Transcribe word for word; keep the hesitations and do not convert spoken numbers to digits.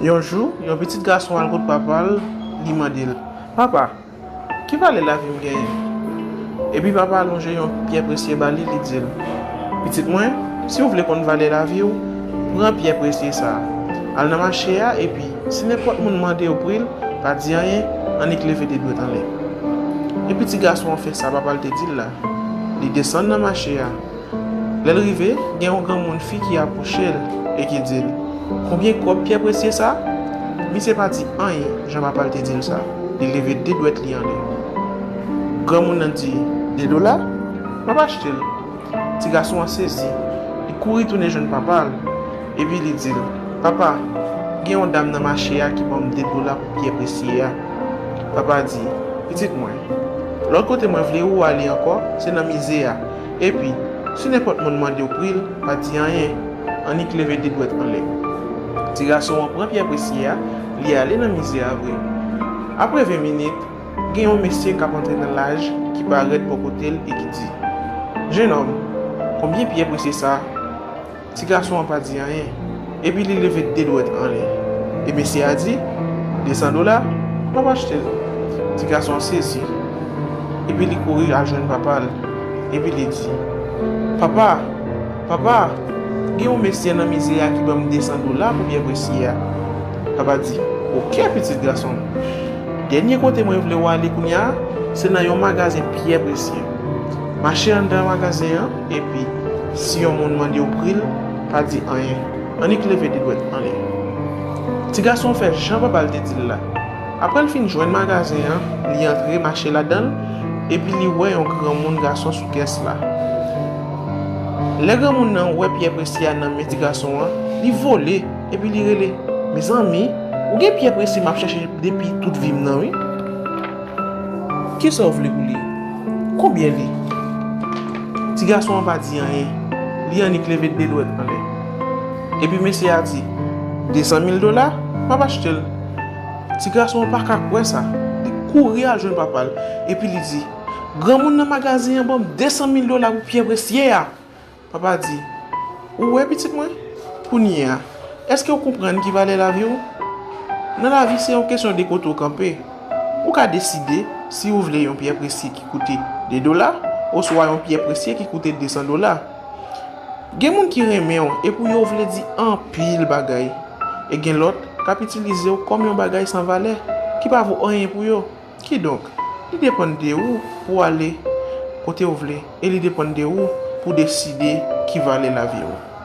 Yon jou, yon pitit gason al kot papa l, li mande l, "Papa, ki valè lavi m genyen?" Epi papa a lonje yon pyè presye ba li, li di l, "Pitit mwen, si w vle konn valè lavi w, pran pyè presye sa a. Al nan mache a, epi si nenpòt moun mande w pri l, pa di anyen, annik leve de dwèt anlè." Epi ti gason an fè sa papa l te di l la. Li desann nan mache a. Lè l rive, gen yon granmoun fi ki apwoche l e ki di l, "Konbyen kòb pyè presye sa a?" Misye pa di anyen jan papa l te di l sa. Li leve de dwèt li anlè. Granmoun nan di, "De dola? M ap achte l." Ti gason an sezi. Li kouri tounen jwenn papa l, epi li di l, "Papa, gen yon dam nan mache a ki ban m de dola pou pyè presye a." Papa di, "Pitit mwen, lòt kote mwen vle ou ale ankò, se nan mize a. Epi, si nenpòt moun mande w pri l, pa di anyen, annik leve de dwèt anlè." Ti gason an pran pyè presye a, li ale nan mize a vre. Apre ven minit, gen yon mesye k ap antre nan laj ki parèt bò kote l e ki di, "Jennòm, konbyen pyè presye sa a?" Ti gason an pa di anyen, epi li leve de dwèt anlè. E mesye a di, "De san dola, m ap achte l." Ti gason an sezi, epi li kouri al jwenn papa l, epi li di, "Papa, papa, gen yon mesye nan mize a ki ban m de san dola pou pyè presye a." Papa di, "Oke, pitit gason m. Dènye kote mwen vle w ale kounye a, se nan yon magazen pyè presye. Mache anndan magazen an, epi si yon moun mande w pri l, pa di anyen. Annik leve de dwèt anlè." Ti gason an fè jan papa l te di l la. Apre l fin jwenn magazen an, li antre mache ladan l, epi li wè yon granmoun gason sou kès la. Lè granmoun nan wè pyè presye a nan men ti gason an, li vole, epi li rele, "Mezanmi, ou gen pyè presye m ap chèche depi tout vi m nan, wi. Kisa w vle pou li? Konbyen li?" Ti gason an pa di anyen. Li annik leve de dwèt anlè. Epi mesye a di, "De san mil dola, m ap achte l." Ti gason an pa ka kwè sa. Li kouri al jwenn papa l, epi li di, "Granmoun nan magazen an ban m de san mil dola pou pyè presye a." Papa di, "Ou wè, pitit mwen? Kounye a, èske w konprann ki valè lavi w? Nan lavi, se yon kesyon de kote w kanpe. Ou ka deside si w vle yon pyè presye ki koute de dola, oswa yon pyè presye ki koute de san dola. Gen moun ki renmen w e pou yo vle di anpil bagay. E gen lòt k ap itilize w kòm yon bagay san valè, ki pa vo anyen pou yo. Kidonk, li depann de ou pou w ale kote w vle, e li depann de ou pou w deside ki valè lavi w."